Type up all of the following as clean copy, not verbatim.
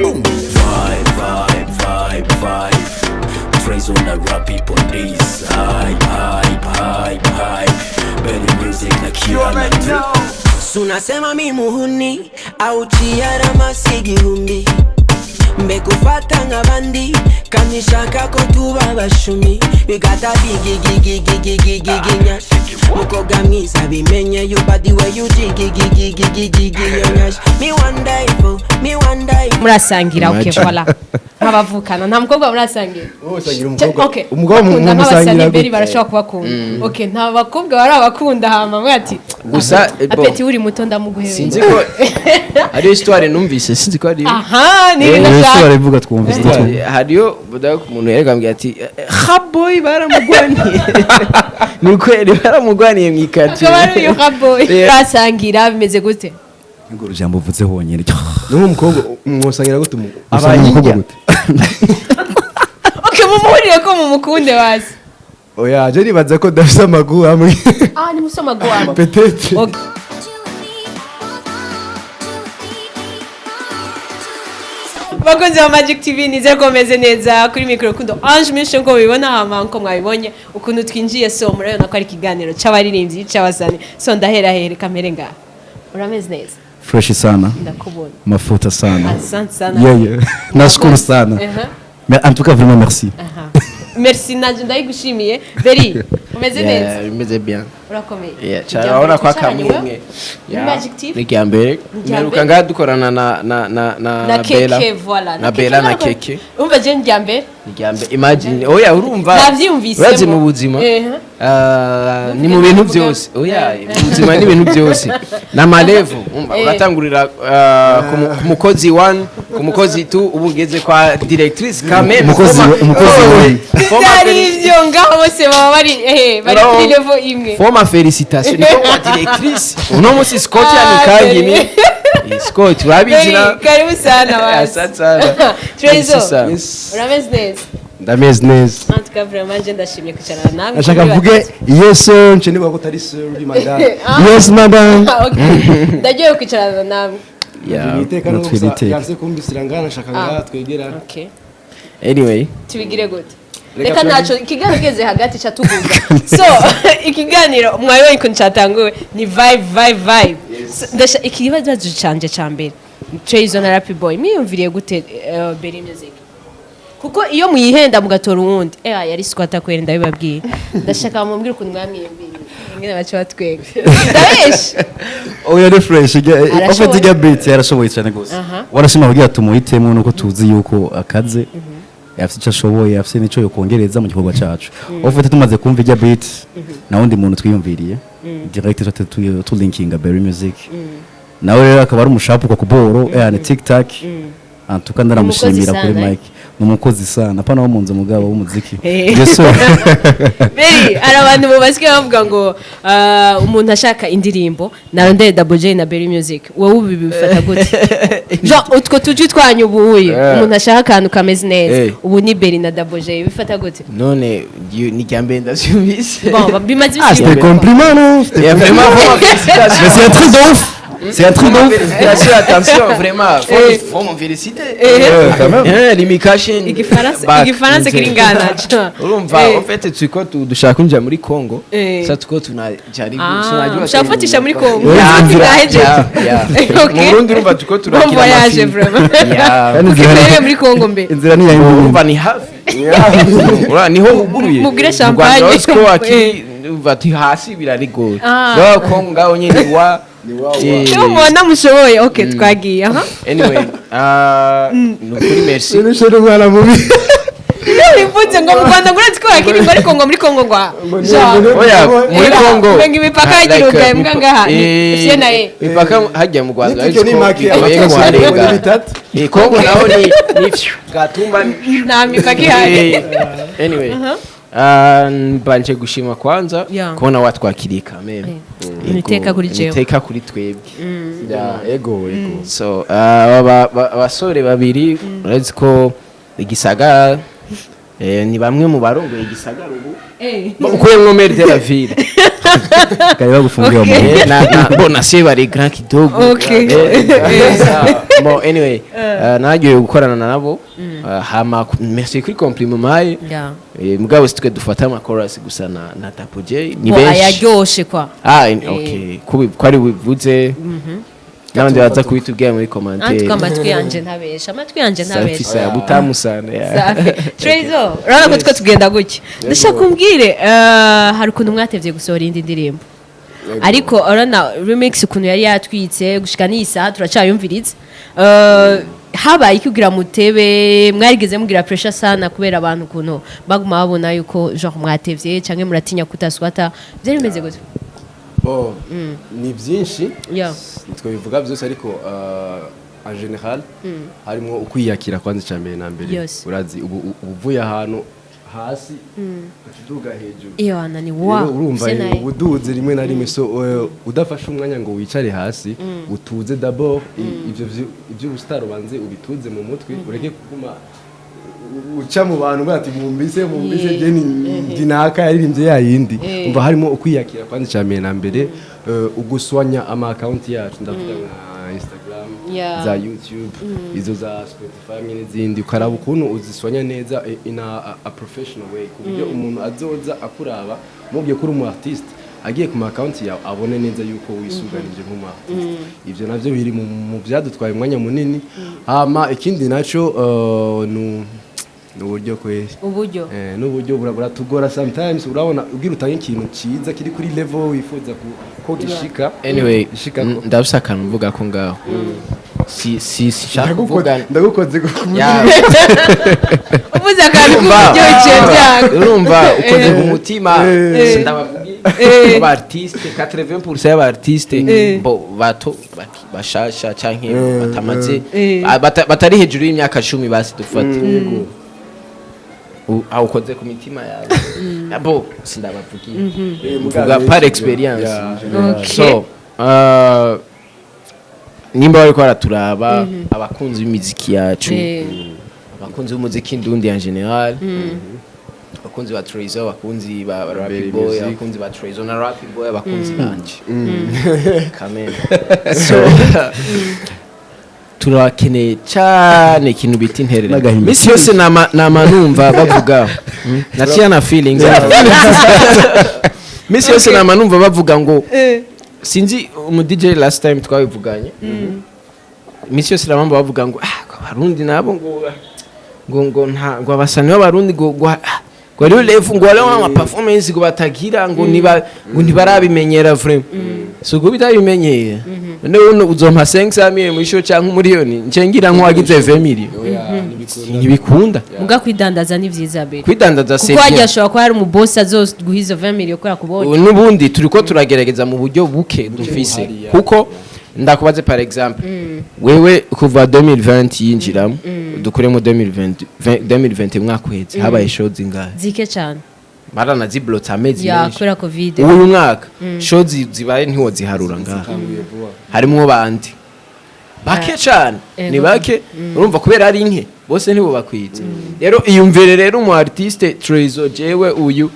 Boom. Vibe, vibe, vibe, vibe. Trace on the rap people this. Hype, hype, hype, hype. Better music like here na drip. Sunasema mi muhuni au chiarama igihumbi mbekufata nk'abandi kandi nshaka ko tuba abashumi bigata bigigigigigigiginyash mukobwa mwiza bimenye you body way you jigigigigigigi me one day for me one day. Murasangira? Okay, voilà, nk'abavukana nta mukobwa murasangira? Wowe usangira umukobwa? Okay. Umugabo Bakunda mumusangira nk'abasani beri gute? barashobora kubakunda. Okay, nta bakobwa bari abakunda hama mwe ati Gusa, bon. apeti uri muto ndamuguhebeye. Sinzi ko hariyo histoire numvise, sinzi ko ariyo. Aha ni Eh, ibintu Yesu ashaka. barabivuga, twumvise twumva. Hariyo budaga umuntu yereka ambwira ati haboy baramugwaniye, ni kweli baramugwaniye mu ikati. Akaba ari uyu haboy basangira bimeze gute? Ngo urujambo uvuze honyine. N'uwo mukobwa mwosangira gute Usanga umukobwa gute? Okay, mumuhurire ko mumukunde basi. Oya, je nibaza ko dafise amagu hamwe. Ah, ni musoma gwama. Peut-être. Okay. Bakunzi ba Magic TV, nizere ko meze neza. Kuri mikoro Rukundo Ange Menshi, nko mubibona hama nko mwabibonye ukuntu twinjiye, so murabona ko ari ikiganiro c'abaririmbyi, c'abasani. So ndahera here kamere ngaha. Urameze neza? Fresh sana. Ndakubona. Mafuta sana. Asante sana. Yeah. Nashukuru sana. Mais en tout cas, vraiment merci. Aha. Merci, nanje ndayigushimiye. Beri, umeze neza? Yeah, bimeze bien. Urakomeye? Yeah, Irya cyane, urabona ko mbere twicaranye akamwe. wewe? Muri Magic TV? Ni irya mbere. Irya Mperuka mbere. ngaha dukorana na Na Bella. Keke, voilà. Na Bella na Keke. Umva, je njya mbere. Ni irya mbere, imagine. Oya, urumva, Navyiyumvisemo. urazi mu buzima, ah, ni mu bintu byose. Oya, mu buzima ni ibintu byose na malevo, umva, uratangurira ku mukozi 1, ku mukozi 2, ubu ugeze kwa directrice quand même. Umukozi one. Byari ibyo ngaho, bose baba bari bari kuri level imwe. Foma félicitation niko kwa directrice uno munsi Scott Ah, yanikangimi. Beri. Scott, urabizi na Beri, karibu sana basi. Asante sana. Trezo. Merci sana. Urameze neza? Ndameze neza. En tout cas, vraiment je ndashimye kwicarana nawe. Nashaka mvuge yes sir, nce niba ko utari sir, uri madame. Ah. Yes madame. Ah, okay. Ndaryohewe kwicarana nawe. Yeah. Ni iteka no Natwe gusa ni iteka. yanse kumbisira ngana, nashaka ngaha twegera. Okay. Anyway. Tubigire gute? Reka Reka ntaco, ikiganiro kigeze hagati catuguza. So ikiganiro mwabibonye ukuntu catanguwe, ni vibe, vibe, vibe. So, ikibazo canje ca mbere, Trayzo na Rappy Boy, mwiyumviriye gute Berry Music? Kuko iyo muyihenda mugatora uwundi, yari squatter kweri, ndabibabwiye. Ndashaka mumbwire ukuntu mwamwiyumviriye, ingene baca batwega. Ndabesha? Oya, ni fresh. En fait, Arashoboye. ijya beat yarashoboye cyane gose. Warashima kugira tumuhitemo nuko tuzi yuko akaze, afite icyo ashoboye, afite n'icyo yokongereza mu gikorwa cyacu. En fait, tumaze kumva ijya beat, na wundi muntu twiyumviriye direct tulinkinga Berry Music. Nawe rero akaba ari umushapu kwa kuboro, ni tic tac. En tout cas, ndaramushimira Umukozi kuri sana, eh? mic. Ni umukozi sana, apana wo mu nzu, mugabo w'umuziki. Eh. Yes sir. Beri, hari abantu basigaye bavuga ngo umuntu ashaka indirimbo narondere Double J na Berry Music. Wowe ubu bifata gute? Jean, utwo tujwi twanyu ubuye, umuntu ashaka akantu kameze neza, ubu ni Berry na Double J, bifata gute? None ni irya mbere ndavyumvise. Bon, bimaze Ah, iminsi. c'était compliment, non? C'était Yeah, vraiment, vraiment, félicitations. Mais c'est un truc de ouf. C'est un truc de ouf. Félicitations, attention, vraiment, faut m'en féliciter. Quand même. Eh, limitation. Igifaransa, Back. igifaransa kiringana. Urumva, en fait turiko dushaka kwinjira muri Congo. Eh. Sasa tuko tunajaribu, Ah, tunajua mushaka gufatisha muri Congo. Yeah, Mwahejeje. yeah. Okay. Mu Burundi urumva turiko Bon turakira voyage, amafi. vraiment. Yeah. Kandi Ukibereye muri Congo mbe. Inzira ni yayindi. Urumva ni hafi. Urumva niho huguruye. Mugire Mu champagne. Rwanda uretse ko wakiri, urumva ati hasi birarigoye. Ah. Ngaho Congo ngaho nyine wa Eh, Iyo mubona mushoboye, okay, twagiye aha. Anyway, ni ukuri merci. Ni umwana mubi. Bivutse ngo mu Rwanda ngo uretse ko hakiri ngo, ariko ngo muri Congo ngo aha. Jean. Oya, muri Congo. Ngo imipaka Ah, yagira like, ugaye mbwa ngaha. eh, Ni na e. Imipaka hajya mu Rwanda N'itike ni make, bigoye amatasi kuharenga. ni bitatu. Eh, Congo naho ni phew, Gatumba Nta mipaka ihari. Eh, anyway. Ah, mbanje gushima kwanza kubona watwakiriye kameme. Ni iteka kuri jewe. Ni iteka kuri twebwe. Yeah, ego ego. So abasore babiri, urazi ko igisagara, ni bamwe mu barongoye igisagara ubu, ukuyemwo maire de la ville. Kare bagufungiye. Okay. Mu Bon, nasiye bari grand kidogo. Bon, anyway, nararyohewe gukorana nabo. Hama merci kuri compliment maye. Mugabo si twe dufata ama chorus gusa na Tapo J ni Bo, benshi. Ayaryoshe kwa. Ah, okay, kubi kwari bivuze n'abandi baza kubitubwira muri Antuka, commentaire. Amatwi yanje ntabesha, amatwi yanje Safi. ntabesha. Sa butamu sana ya. Safi. Trezo, urabona ko two tugenda gutya. Ndashaka umbwire, hari ukuntu mwatevye gusohora indi ndirimbo, ariko urabona remix ukuntu yari yatwitse, gushika n'iyi saha turacayumviriza. Habaye iki kugira mutebe? Mwarigeze mugira pressure sana kubera abantu ukuntu baguma babona yuko genre mwatevye, canke muratinya kutaswata? Byari bimeze gute? Bon, ni byinshi. Twabivuga byose, ariko en général harimo ukwiyakira kwanza, icya mbere na mbere. Urazi ubu uvuye ahantu hasi uca hejuru. Iyo anani wa Rero urumva se naye. ubuduze rimwe na rimwe, so udafashe umwanya ngo wicare hasi utuze d'abord, ivyo ivy'ubustar ubanze ubituze mu mutwe, ureke kuguma uca mu bantu bati mumbise mumbise. Je ni ndi naka yaririmbye ya yindi. Umva, harimo ukwiyakira kwanza, icya mbere na mbere, uguswanya ama account yacu, ndavuga nka Instagram, za YouTube, izo za Spotify hamwe n'izindi, ukaraba ukuntu uziswanya neza in a professional way, ku buryo umuntu azoza akuraba mubwiye ko uri umu artiste, agiye ku ma account yawe abone neza yuko wisuganije nk'umu artiste. Ivyo navyo biri mu byadutwaye umwanya munini. Hama ikindi naco ni uburyo kweri. Uburyo. N'uburyo buratugora sometimes. Urabona ugira utange ikintu ciza kiri kuri level wifuza ko gishika. Anyway, gishika ndafise akantu mvuga ko ngaho si shaka kuvuga. Ndagukoze ku Ya, Uvuze akantu urumva, k'uburyo biciye byanga. Urumva ukoze ku mutima. Ndababwiye, aba artiste, 80% y'aba artiste bo bato bashasha canke batamaze batari hejuru y'imyaka 10, basi dufate aho ukoze ku mitima yawe, bo sindabavugiye, mvuga par expérience. So nimba bariko baraturaba, abakunzi b'imiziki yacu, abakunzi b'umuziki ndundi en général, abakunzi ba Trezor, abakunzi ba Rappy Berry Boy, Music. Abakunzi ba Trezor na Rappy Boy, abakunzi banje kameme, so turakeneye cyane ikintu bita intererano. N'agahinda. Misi yose nama numva bavuga, naciye na feelings, misi yose nama numva bavuga ngo sinzi umu DJ last time twabivuganye, misi yose nama bavuga ngo ah, ngo abarundi nabo ngo nta ngo abasani b'abarundi ngo ah, ngo hariho level, ngo hariho ama performance ngo batagira, ngo niba ngo ntibarabimenyera vraiment. So ubwo bitabimenyeye none uno uzompa 500 mille muri show canke umuriyoni, nce ngira nk'uwagize 20 million, ntibikunda. Muga kwidandaza ni vyiza be. Kwidandaza c'est Kuko hajya bien. ashobora kuba hari umubosi azoguha izo 20 million kubera kubonye. Ubu n'ubundi turiko turagerageza mu buryo buke dufise, buhari, ya. kuko ndakubaze, par exemple wewe, kuva 2020 yinjiramo, dukuremo 2020, 2020 mwaka uheze, habaye show zingahe? Zike cyane. Baranaziblotse amezi Ya, menshi. kubera COVID. Uyu mwaka show zibaye ntiwoziharura ngaha, harimwo bandi bake cane. Ni bake, urumva, kubera ari nke bose ntibo bakwize. Rero iyumvire rero umu artiste Trezo, jewe uyu,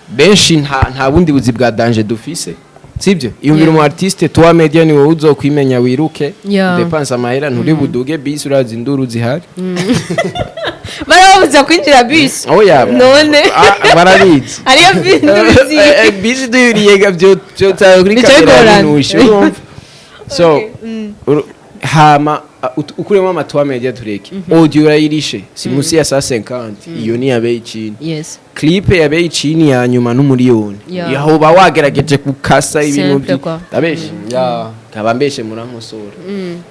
benshi nta bundi buzi bwa danger dufise, sibyo? Iyumvire umu artiste tuwa media, ni wowe uzokwimenya wiruke, dépense amahera, nturi buduge bisi, urazi induru zihari. Barababuza kwinjira bisi? Oya. None? Ah, barabizi. Hariyo bisi? Bisi duyuriye byo byo kuri Bica kamera bigorana. binushe, urumva? So hama ukuremo amatuwa media tureke, audio urayirishe si munsi ya 150, iyo ni yabe ichini. Clip yabe ichini ya nyuma n'umuriyoni. Yaho uba wagerageje gukasa ibintu. Simple kwa. Ndabeshe kaba mbeshe, murankosora.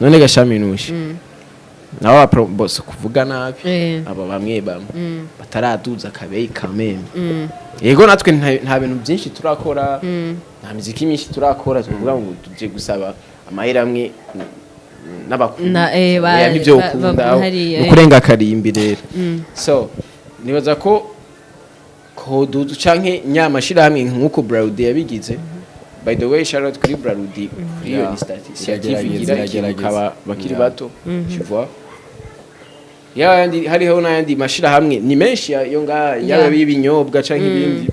None gashaminushe nabo bose kuvuga nabi, aba bamwe bamwe bataraduza akabeyi kameme. Yego, natwe nta bintu byinshi turakora, nta miziki myinshi turakora, tuvuga ngo tuje gusaba amahera amwe n'abakuru. Na, Oya, nibyo ukunda hariya, ni ukurenga akarimbi. Rero so nibaza ko koduzu canke nyamashirahamwe nk'uko Brarudi yabigize. By the way, shout kuri Brarudi kuri iyo initiative. Iragerageza, Igira ikintu iragerageza. kaba bakiri bato, tu vois? Yandi hariho n'ayandi mashirahamwe ni menshi yo ngaha, yaba y'ibinyobwa canke ibindi.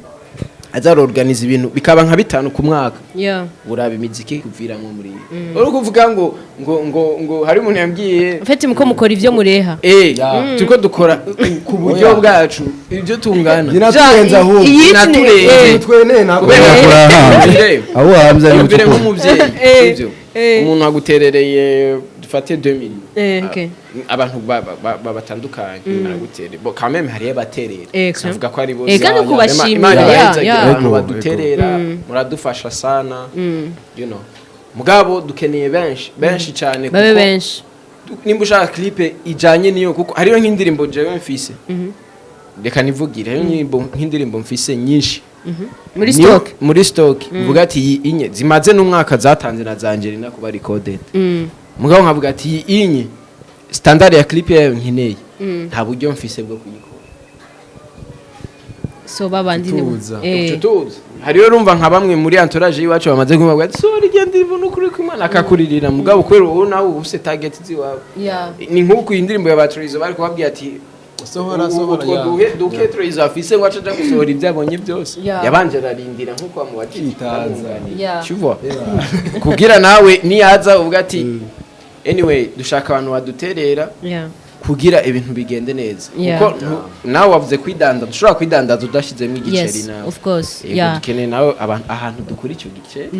Azarorganiza ibintu bikaba nka bitanu ku mwaka, uraba imiziki kuviramwo muri iyo. Uri kuvuga ngo hari umuntu yambwiye. Mfite muko mukora ivyo mureha. Turiko dukora ku buryo Oya. bwacu ibyo tungana. Binaturenze ahubwo. Iyi Binaturenze. Twene ntabwo. Kubera- Urahanze. Aho uhanze ari Yumvire utukura. nk'umuvyeyi, sivyo? Umuntu aguterereye, dufate 2 millions. Okay. Abantu batandukanye baraguterera. Bo quand même hariyo abaterera. Sinavuga ko ari bose. Kandi kubashimira, Imana ibahezagira abantu Ego, baduterera, muradufasha sana. Mugabo dukeneye benshi, benshi cyane, babe kuko benshi. Nimba ushaka clip ijanye niyo, kuko hariyo nk'indirimbo jewe mfise, reka nivugire, hariyo nk'indirimbo mfise nyinshi muri Niyo- stock. Muri stock, mvuga ati iyi inye zimaze n'umwaka zatanze na za Angelina kuba recorded, mugabo nkavuga ati iyi inye standard ya clip yayo nkeneye, nta buryo mfise bwo kuyikora. So babandi ni Tuza. Tuzi hariyo urumva nka bamwe muri entourage y'iwacu bamaze kumubwira ati sora igenda ibona ukuri kw'Imana akakuririra, mugabo kubera ubu nawe uba ufise target ziwawe. Ni nk'uko iyi ndirimbo ya Batrizo bari kubabwira ati Sohora, sohora, utwo ya. duhe duke Trezo afise ngo ace aja gusohora ibyo abonye byose. Yabanje ararindira nk'uko bamubajije. Kwitaza. Tu vois, kugira nawe niyaza uvuga ati anyway dushaka abantu baduterera kugira ibintu bigende neza, kuko nawe wavuze kwidandaza, ushobora kwidandaza udashyizemo igiceri nawe. Of course. Yego, dukeneye nawe abantu ahantu dukura icyo giceri.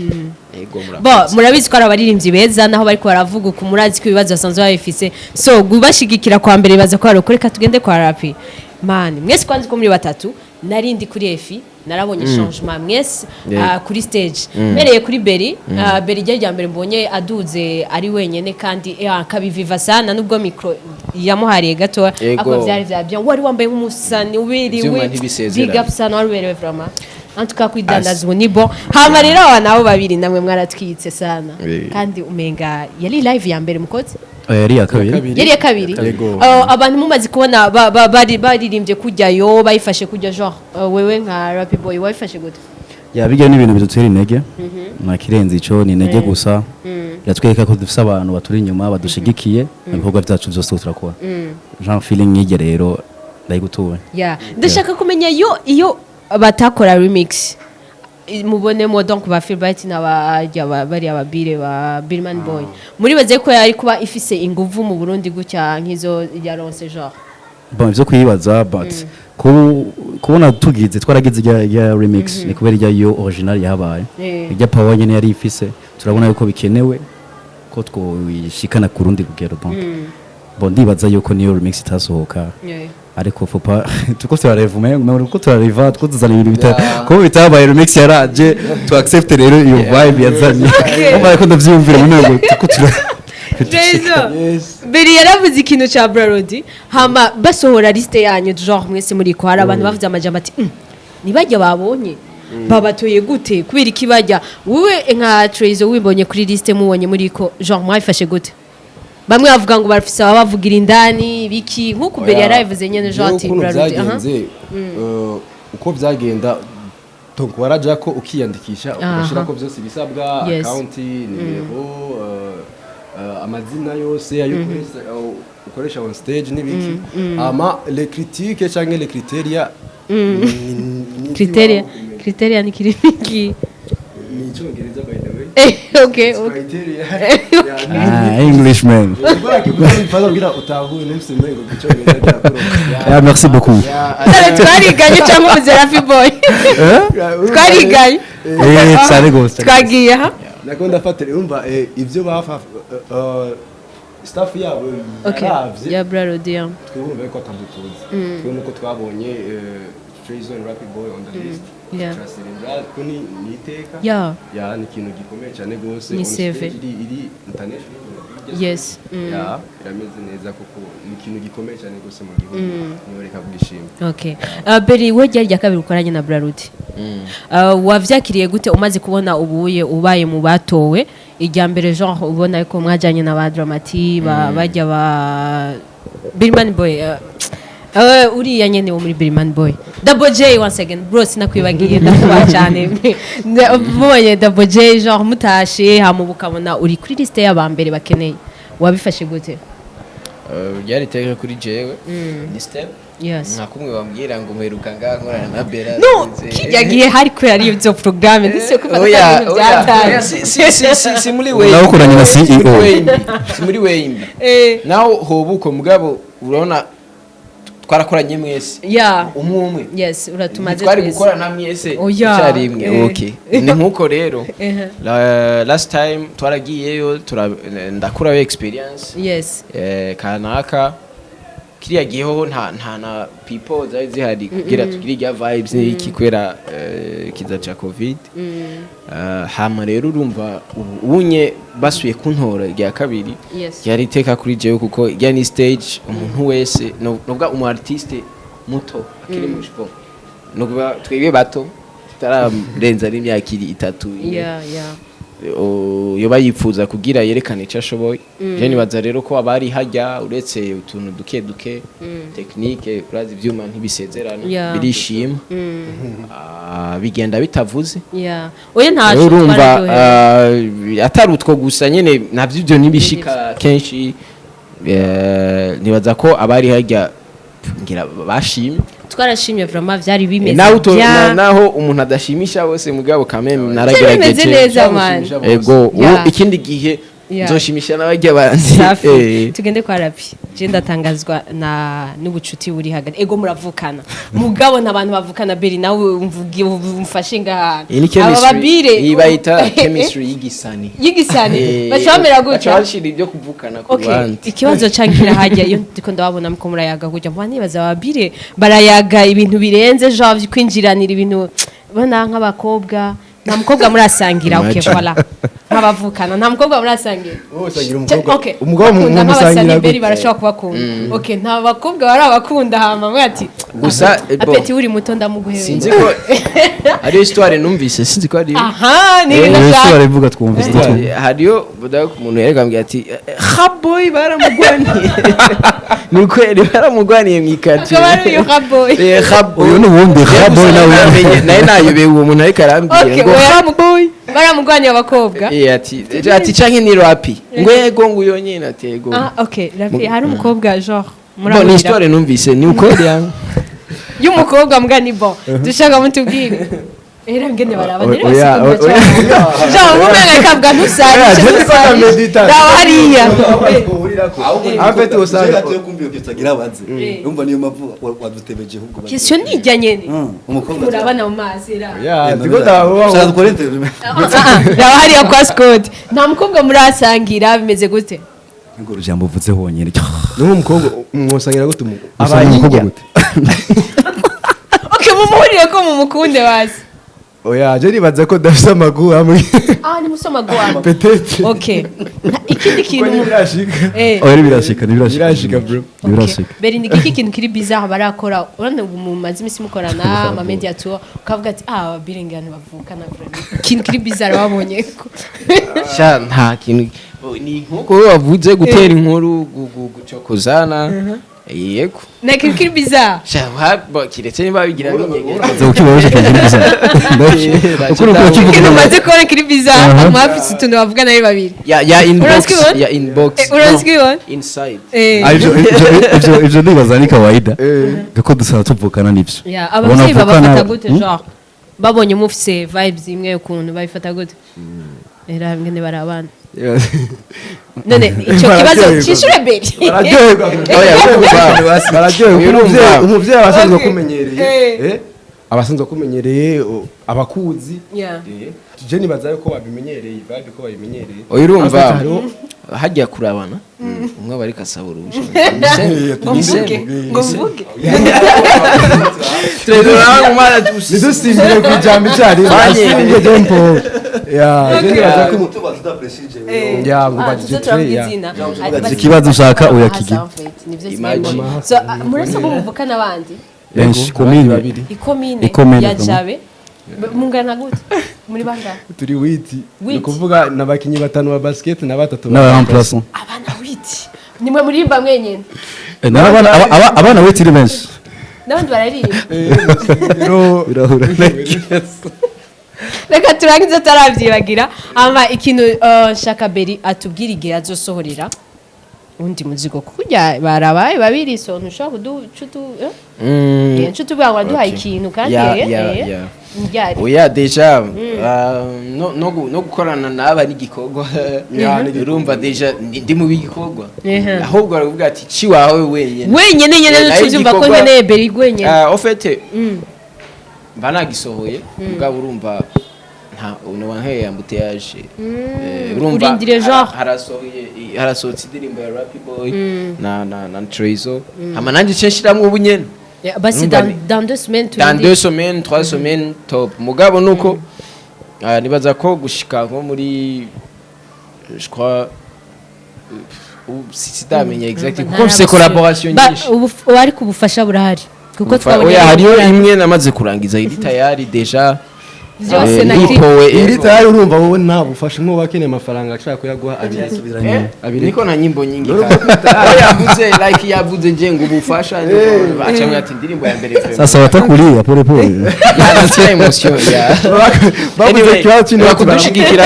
Yego, Bo murakoze. murabizi ko ari abaririmbyi beza, naho bariko baravuga uku, murazi ko ibibazo basanzwe babifise, so gubashigikira kwa mbere baza ko hari. Reka tugende kwa Rapi man. Mwese kwanza uko muri batatu, narindi kuri efi narabonye changement mwese kuri stage. Mpereye kuri Beri, Beri rya mbere mbonye aduze ari wenyene kandi akabiviva sana, nubwo micro yamuhariye gato, ako vyari vya bien, wari wambaye nk'umusani ubiriwe. Ivyuma ntibisezerana. Big up sana, wari uberewe vraiment. En tout cas kwidandaza ubu ni bon. Hama rero aba nabo babiri namwe mwaratwitse sana. Kandi umenga yari live ya mbere mukoze. Yari iya kabiri. Kabiri. Yari iya kabiri. Yego. Abantu mumaze kubona baririmbye kujyayo bayifashe kujya, genre wewe nka Rappy Boy wayifashe gute? Ya, bijya ni ibintu bidutera intege, nta kirenze ico, ni intege gusa. Biratwereka ko dufise abantu baturi inyuma badushigikiye mu bikorwa byacu byose turakora. Jean feeling nk'iryo rero ndayigutuye. Yeah, ndashaka kumenya yo iyo batakora remix, mubonemo donc ba Philbright n'abajya bari ababire ba Billman Boy, muribaze ko yari kuba ifise inguvu mu Burundi gutya nk'izo yaronse, genre? Bon, ivyo kwibaza, but kubona tugize twaragize ijya remix ni kubera ijya yo original yahabaye, ijya power nyene yari ifise. Turabona yuko bikenewe ko twoyishikana ku rundi rugero. Donc bon, ndibaza yuko niyo remix itasohoka, ariko faut pas, tuko turareva umengo tuko turareva, tuko tuzana ibintu bita ko bitabaye. Remix yaraje, tu accepte rero iyo vibe yazanye. Umva ko ndavyumvira mu ntego tuko tura Jayzo, Beri yaravuze ikintu ca Brarodi, hama basohora liste yanyu, genre mwese muri ko hari abantu bavuze amajambo ati "Nibajya babonye babatoye gute, kubera iki bajya?" Wowe nka Trezo wibonye kuri liste, mubonye muri ko, genre mwabifashe gute? Bamwe bavuga ngo barafise ababavugira indani biki, nk'uko Beri yarabivuze nyene, genre ati ukuntu Brarodi aha. byagenze, uko byagenda, donc waraja ko ukiyandikisha, ugashyirako byose ibisabwa, account nimero, amazina yose ayo ukoresha on stage n'ibiki. Ama les critiques cyangwa les criteria Criteria, criteria ni kiriki? Ni icyongereza, by the way. Okay. Criteria. Ah, Englishman. Kugira kugira utahure numvise ngo icyongereza byakoroka. Ah, merci beaucoup. Tare twariganye cyangwa uvuze Rafi Boy? Twariganye. Cyane gose. Twagiye ha. Nako ndafatira, urumva, ibyo bafa staff yabo yaravye. Ya Brarodi ya. Twumva ko atadutuzi twe nuko twabonye Trayson, Rapid Boy on the list, turaserebra ko ni iteka. Ya, ni ikintu gikomeye cyane gose. Ni On CV. stage iri international. Yes. Ya, irameze neza kuko ni ikintu gikomeye cyane gose mu gihugu, niyo reka kugishima. Okay. Beri, we ryari rya kabiri ukoranye na Brarudi. Wavyakiriye gute umaze kubona ubuye ubaye mu batowe irya mbere, genre ubona ko mwajanye na ba Dramati ba bajya ba Billman Boy, uriya nyene wo muri Billman Boy, Double J, once again bro, sinakwibagiye, ndakubaha cyane. Mubonye Double J, genre mutashe hama ukabona uri kuri liste y'abambere bakeneye, wabifashe gute? Ryari iteka kuri jewe, ni step nka kumwe bambwira ngo mperuka ngaha nkorana na Bella. No, sinzi. kijya gihe hari kubera ari ibyo programme, ndetse ko Oya, ibintu oya, oya, byataye. si muri way. Nawe ukoranye na Si muri CEO. way mbi, si muri way mbi. Naho hoba uko, mugabo urabona twarakoranye mwese, umwe umwe. Yes, uratumaze Twari twese. gukorana mwese Oya. icyarimwe. Okay, ni nkuko rero last time twaragiyeyo, ndakurayo experience kanaka. Kiriya gihe hoho nta na people zari zihari kugira tugire irya vibes n'iki, kubera kiza ca COVID. Hama rero urumva ubu unye basuye kuntora irya kabiri, ryari iteka kuri jewe, kuko irya ni stage umuntu wese, novuga umu artiste muto akiri mu jipo, novuga twebwe bato tutararenza n'imyaka iri itatu, ine, yeah yoba yifuza kugira yerekane icyo ashoboye. Je nibaza rero ko abari hajya, uretse utuntu duke duke technique, urazi ivyuma ntibisezerana, birishima. Bigenda bitavuze. Yeah, oya, ntaco. Rero urumva Twararyohewe. atari utwo gusa nyene, navyo ivyo ntibishika kenshi. Nibaza ko abari hajya ngira bashimye. Twarashimye vraiment, vyari bimeze Naho bien. naho umuntu adashimisha bose, mugabo kameme Vyari naragerageje. bimeze neza, man. Ego, ubu ikindi gihe nzoshimisha n'abajya bandi. Safi. Tugende kwa Rapi. Je ndatangazwa na n'ubucuti buri hagati. Ego, muravukana, mugabo n'abantu bavukana. Beri, nawe umvuge, umfashe ngahantu. Iyi ni Aba chemistry. babire. Iyi bayita chemistry y'igisani. Y'igisani. Baca bamera Baca gutya. bashira ibyo kuvukana ku Okay, ruhande. ikibazo cangira hajya iyo ndiko ndababona muko murayaga kujya mba nibaza, ababire barayaga ibintu birenze, genre kwinjiranira ibintu bona nk'abakobwa. Nta mukobwa murasangira? Okay. Imagine. Voilà, nk'abavukana nta mukobwa murasangira? Wowe usangira umukobwa? Okay. Umugabo Bakunda mumusangira nk'abasani beri gute? barashobora kubakunda. Okay, nta bakobwa bari abakunda, hama mwe ati Gusa, bon. apeti uri muto ndamuguhera. Sinzi ko hariyo histoire numvise, sinzi ko ariyo. Aha ni Yesu ibintu. barabivuga, twumvise twumva. Hariyo budaga umuntu yereka ambwira ati haboy baramugwaniye, ni kweli baramugwaniye mu ikaritsiye. Akaba ari uyu Haboy. Haboy. Uyu ni uwundi Haboy nawe. Nawe nayobewe uwo muntu, ariko arambwira Okay, ngo oya. Haboy. Baramugwaniye abakobwa. Ati canke ni Rapi, ngo yego, ngo uyo nyene ati yego. Ah, okay, Rapi, hari umukobwa genre Bon, ni murahurira histoire numvise, ni ukweli yangu. Y'umukobwa mbwa ni bon, dushaka mutubwire era ngene baraba rero. Oya, oya. Genre mumenga kabwa ntusarishe. Oya, je ndiko ndamedita. Raba hariya. En fait, usanga Urumva niyo mpamvu wadutebeje ahubwo. Question nijya nyene. Umukobwa Murabana mu mazi ra. Ya, ndiko ndabaho. Shaka dukore interview. Raba hariya kwa Scott, nta mukobwa murasangira, bimeze gute? Ngo urujambo uvuze honyine. Ni nk'umukobwa mwosangira gute Usanga umukobwa gute? Okay, mumuhurire ko mumukunde basi. Oya, je nibaza ko dafise amaguru hamwe. Ah, ni musoma gwa. Peut-être. Okay. Ikindi Kuko kintu ntibirashika. Oya, ntibirashika, ntibirashika. Birashika, bro. Ntibirashika. Beri, ni iki kintu kiri bizarre barakora? Urabona ubu mumaze iminsi mukorana ama media tour, ukavuga ati ah, birenga bavukana vraiment. Ikintu kiri bizarre babonye ko Sha, nta kintu, ni nkuko wowe wavuze gutera inkuru, gucokozana, yego. Nta kintu kiri bizarre. Sha, kiretse niba bigira binyegeje. Nza ukibabaje cyane gusa. Ukuri uko Ikintu kivuga. umaze kubona kiri bizarre, mwafise utuntu bavugana ari babiri. Ya inbox. Urazikibona? Ya inbox. Urazikibona? No, inside. Ah, ivyo ndibaza ni kawaida kuko dusaba tuvukana nivyo. Ya, Ubona abavyeyi uvukana- babafata gute? Genre babonye mufise vibes imwe, ukuntu babifata gute? Era ngene barabana none ico kibazo cishure Beri. Bararyoherwa. Oya, urumva. Bararyoherwa. Urumva. Umuvyeyi aba asanzwe Okay. akumenyereye. Aba asanzwe akumenyereye, abakuzi. Je nibaza yuko babimenyereye, vibe ko babimenyereye. Oya, urumva En fait, hariho hajya kurabana umwe aba ariko asaba uruhushya. Ngo mvuge, ngo mvuge. Ntidusimbire ku ijambo icyarimwe. Banye. Asimbye tempo ya, je nibaza ko ya ngo Ah, bajije tuze turavuga ya. izina. Ikibazo ushaka uyakigira. Imagine. So, murasa bo muvukana abandi? Benshi komine. Babiri. Ikomine. Ikomine, Ya vraiment. Jabe. Mungana gute, muri bangahe? Turi witi. Ni Witi. ukuvuga n'abakinyi batanu ba basket na batatu ba N'aba remplaçant. Abana witi nimwe muririmba mwenyene? N'abana abana wetiri benshi. N'abandi bararirimba. Rero Birahura. Reka turangize tutarabyibagira ama ikintu, nshaka Beri atubwira igihe azosohorera Undi muzigo kurya barabaye babiri, so ntushobora kuducutu nshuti ubwa ngo waduhaye ikintu kandi ryari? Oya, déjà no gukorana n'aba ni igikorwa. Urumva déjà ndi mu bigikorwa, ahubwo baravuga ati ci wawe wenyene. Wenyene nyene. Nayo Tuvyumva ko igikorwa- nkeneye Beri wenyene. Ah, en fait mba nagisohoye, mugabo urumva nta uno wankeye embouteillage. Urumva Urindiriye genre. Harasohoye, harasohotse indirimbo ya Rappy Boy na Trezo, hama nanje nce nshiramwo ubu nyene. Yeah, basi Urumva dans 2 semaines dans turindire. 2 semaines, 3 semaines top. Mugabo nuko nibaza ko gushika nko muri, je crois, sidamenya exactly kuko mfise collaboration nyinshi. Ariko ubufasha burahari kuko twabonye Oya, hariyo ari imwe namaze kurangiza, iri tayari déjà. Byose na clip. Ndipowe. Iri tayari, urumva wowe nta bufasha, nk'uwo akeneye amafaranga ashaka kuyaguha abiri abiri. Niko na nyimbo nyingi kandi. Oya, yavuze like yavuze nje ngo ubufasha acamwe ati indirimbo ya mbere vraiment. Sasa watakulia pole pole. Ya, c'est émotion ya. Bavuze Anyway, ikibazo cy'inoti. bakudushigikira,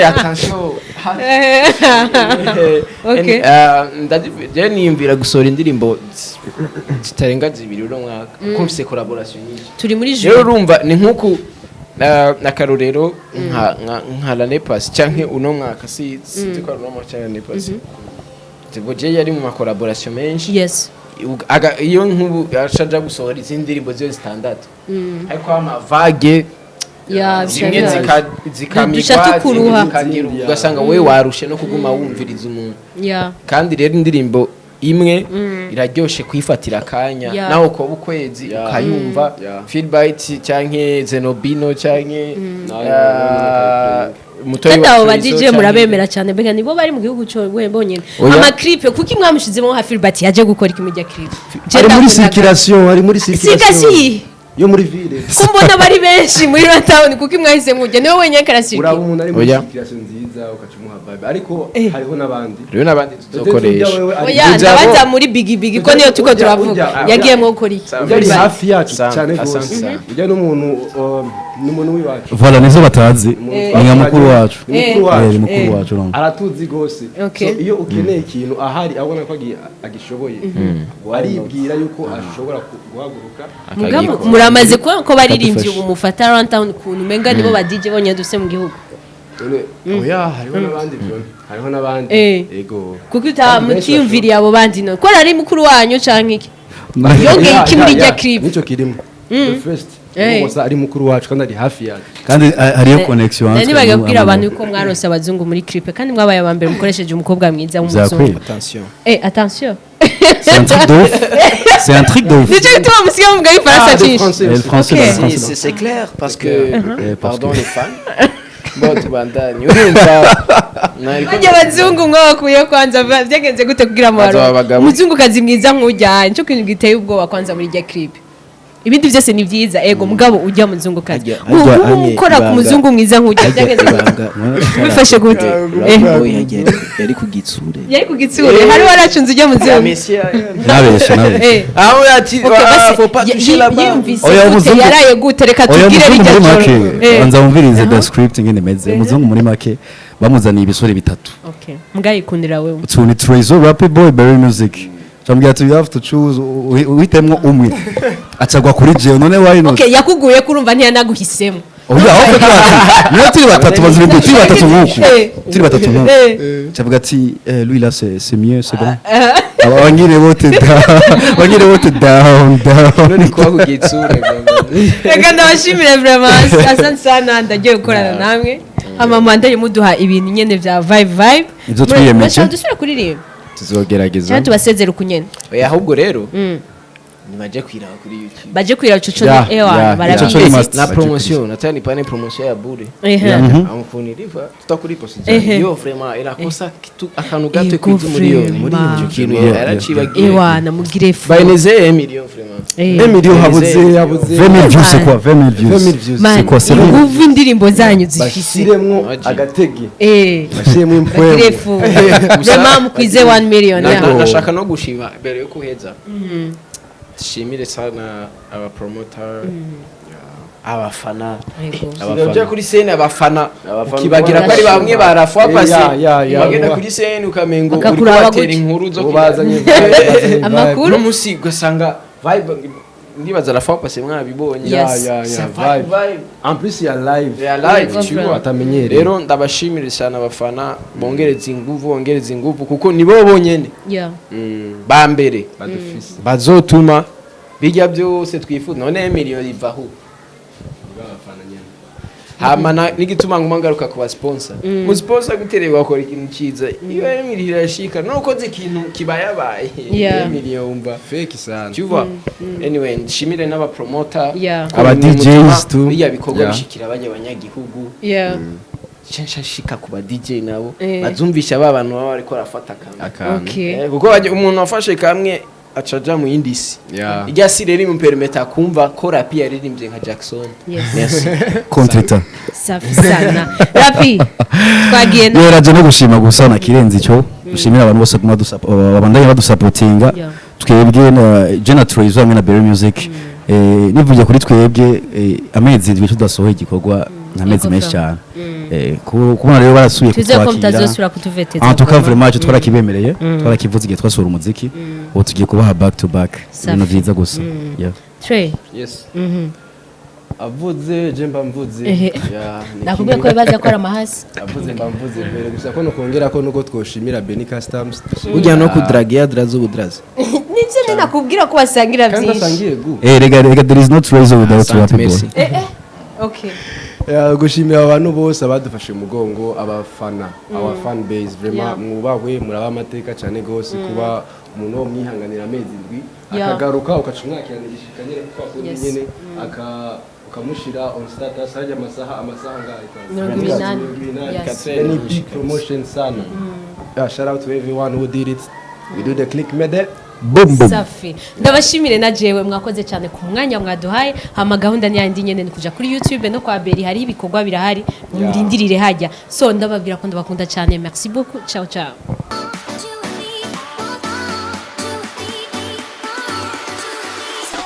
attention. Okay. Je niyumvira gusohora indirimbo zitarenga zibiri uno mwaka kuko mfise collaboration nyinshi. Turi muri Rero juin. urumva ni nk'uku akarorero nka l'année passée canke uno mwaka, si sinzi ko ari uno mwaka canke l'année passée, Tibo je yari mu ma collaboration menshi. Iyo nk'ubu aca gusohora izindi ndirimbo ziyo zitandatu, ariko ama vague zimwe zikamigwa, Duca tukuruha. izindi zikagira, ugasanga wowe warushe no kuguma wumviriza umuntu. Kandi rero indirimbo imwe iraryoshe kuyifatira akanya, nawe ukoba ukwezi ukayumva. Feedbite canke Zenobino canke Mutoyi Kandi wa abo ba Trezo DJ canke- murabemera cyane, mbega nibo bari mu gihugu cyo we bonyene? Oya. Ama clip, kuki mwamushizemo nka Philbert yaje gukora iki mujya clip? Je Ari muri ndakundaga. circulation, ari muri circulation Circulation? Yo muri ville. Ko mbona bari benshi muri town, kuki mwahise mujya niwe wenyine Uraba karasirikira? umuntu ari muri Oya. circulation nziza ukaca umuha vibe, ariko hariho n'abandi. Rero n'abandi tuzokoresha. Ujya wewe ari- Oya, Ujya ndabaza muri bigi bigi ko niyo tuko turavuga. Yagiyemwo gukora iki? Ujya ari hafi yacu Sam, cyane asante rwose. sana. Ujya n'umuntu n'umuntu w'iwacu. Voilà, nizo batazi. Umuntu Ni nka mukuru wacu. Ni mukuru Eh, wacu. ni mukuru wacu, urumva. Aratuzi rwose. Okay. So, iyo ukeneye ikintu ahari abona ko agishoboye, aribwira yuko ashobora guhaguruka. Mugabo muramaze kubona ko baririmbye ubu mufata Runtown ukuntu umenga nibo ba DJ bonyine dufise mu gihugu. None, oya, hariho n'abandi byo, hariho n'abandi. Yego. Kuko Kandi benshi utamutiyumviriye abo bandi none ko ari mukuru wanyu canke iki yongeye Ya, iki muri ya, rya ya. clip? Nicyo kirimo the first gusa ari mukuru wacu kandi ari hafi yacu. Kandi hariyo connection Nari entre nibagiwe nous, kubwira abantu amwe. yuko mwaronse abazungu muri clip kandi mwabaye aba mbere mukoresheje umukobwa mwiza w'umuzungu. Vyakweli. Attention. Attention. C'est un truc de ouf. C'est un truc de ouf. Nicyo gituma musigaye muvuga igifaransa Ah, de cyinshi. français Et le aussi. français, Ok. le français. C'est clair parce que Parce pardon que- les fans, bon, tubandanye, urumva nariko- Bajya abazungu mwabakuye kwanza byagenze gute kugira ngo Bazoba abagabo. umuzungukazi mwiza nk'ujya? Nicyo kintu giteye ubwoba kwanza muri rya clip. Ibindi byose ni byiza, ego, mugabo ujya muzungukazi Hajya ubu anye ukora ku ibanga. muzungu mwiza nk'ujya byagenze gute? Bifashe gute? Boy yari ku gitsure. Yari ku gitsure, hari waracunze ujya muzungu. Nabeshe, nabeshe. Ah ouais, ati Okay, basi, faut pas toucher là-bas. yiyumvise Oya, gute? Yaraye gute? Reka Oya, tubwire umuzungu rijya muri joro. make, banza wumvirize the script ingene imeze. Umuzungu muri make bamuzaniye ibisore bitatu. Okay, mbwa yikundira wewe. Tuni Trezo, Rappy Boy, Berry Music. Chambwira ati you have to choose, uhitemwo umwe. Acagwa kuri jewe, none why not? Okay, yakuguye kurumva ntiyanaguhisemo. Oya, aho twati. Niyo turi batatu bazuri, turi batatu nk'uku. Turi batatu nk'uku. Chavuga ati lui là c'est mieux, c'est bon. Aba wengine wote down. Wengine wote down down. None kuba ku gitsure. Reka ndabashimire vraiment, asante sana, ndagiye gukorana namwe hama mwandanye muduha ibintu nyene vya vibe vibe. Ivyo twiyemeje. Murashaka dusubire kuririmba Tuzogerageza. cyangwa tubasezere ukunyene? Oya, ahubwo rero nibaje kwiraba kuri YouTube. Baje kwira cuco. Ya, Ewa, ya, barabizi. Ico ni must. Na promotion nataka nipane promotion ya bure. Amkunilipa, tutakulipa. Ehe. Yo, vraiment inakosa kitu akantu gato Ego, kwiza umuriyoni. vraiment. Icyo kintu yaracibagiye. Ewa, namugire fu. Baineze million vraiment. Emilio habuze habuze. 20 000 views, c'est quoi 20 000 views? 20 000 views. Man, C'est quoi, c'est inguvu indirimbo zanyu zifise. Bashyiremwo agatege, bashyiremo Bagire impwemu. fu vraiment, mukwize 1 million. Nashaka no gushima mbere yo kuheza, dushimire sana aba promoter. Abafana. Yego. Abafana. Uja kuri scène, abafana Abafana ukibagira ko ari bamwe barafwa pase. Ya, Bagenda kuri scène ukamengo uri Bakakuraba kubatera gutya. inkuru zo Ubu bazanye vibe, bazanye vibe. Amakuru. No musi ugasanga vibe, ndibaza la fois passée mwabibonye. Yes. Ya, C'est vibe. vibe. En plus ya live. Ya live, Yego, tu vois. Atamenyereye. Rero ndabashimira cyane abafana, bongereza inguvu, bongereza inguvu, kuko nibo bonyene ba mbere Badufise. bazotuma bijya byose twifuza. None miliyoni ivaho? Abafana nyene. Hama n'igituma nguma ngaruka ku ba sponsor, mu sponsor gutereye wakora ikintu cyiza, iyo miliyoni irashika nukoze ikintu kibayabaye, miliyoni wumva Fake sana. Tu vois. Anyway, nshimire n'aba promoter ko Aba nimwe DJs mutuma tu. bijya bikorwa bishikira bajya abanyagihugu. Nshashika ku ba DJ nabo bazumvisha ba bantu baba bariko barafata kamwe. Akantu. Kuko umuntu wafashe kamwe acaja mu yindi si. Irya si rero imupermeta kumva ko Rapi yaririmbye nka Jackson. Yes. Merci. Kontreta. Safi sana, Rapi, twagiye na Yeraje no gushima gusa na kirenze icyo dushimira abantu bose kuma babandanya badusapotinga. Twebwe na Jena Trezor hamwe na Berry Music, nivuye kuri twebwe, amezi 7 tudasohoye igikorwa, ni amezi Yego, menshi Flo. cyane. Kubona rero barasubiye Twizeye ko kutwakira, mutazosubira kutuveteza. en tout cas vuba. vraiment icyo twarakibemereye, twarakivuze igihe twasohora umuziki, ubu tugiye kubaha back to back Safi. ibintu byiza gusa. Yeah. Trey. Yes. Avuze je mba mvuze. Ya, ni Nakubwiye ko kimwe. bibaza ko ari amahasi. Avuze mba mvuze mbere gusa ko nokongera ko nuko twoshimira Benny Customs. Burya no kudragia draza ubudraza. Nivyo nari nakubwira ko basangira Kandi byinshi. basangiye gu. Rega, there is no Trezor without Asante, Rappy Boy. merci. Okay. Ya, gushimira abantu bose abadufashe mu mugongo, abafana, our fan base, vraiment mwubahwe, muraba amateka cyane gose kuba umuntu wo mwihanganira amezi 7 akagaruka, ukaca umwakirana igishika nyene kuko akunda nyene aka ukamushira on status hajya amasaha ngahe? 80. 80. Yes. Ni big promotion sana. Yeah, shout out to everyone who did it. We do the click mede. Boom boom. Safi, ndabashimire na jewe, mwakoze cyane ku mwanya mwaduhaye. Hama gahunda ni yandi nyene, ni kuja kuri YouTube no kwa Beri, hari ibikorwa birahari, murindirire hajya. So ndababwira ko ndabakunda cyane. Merci beaucoup, ciao ciao.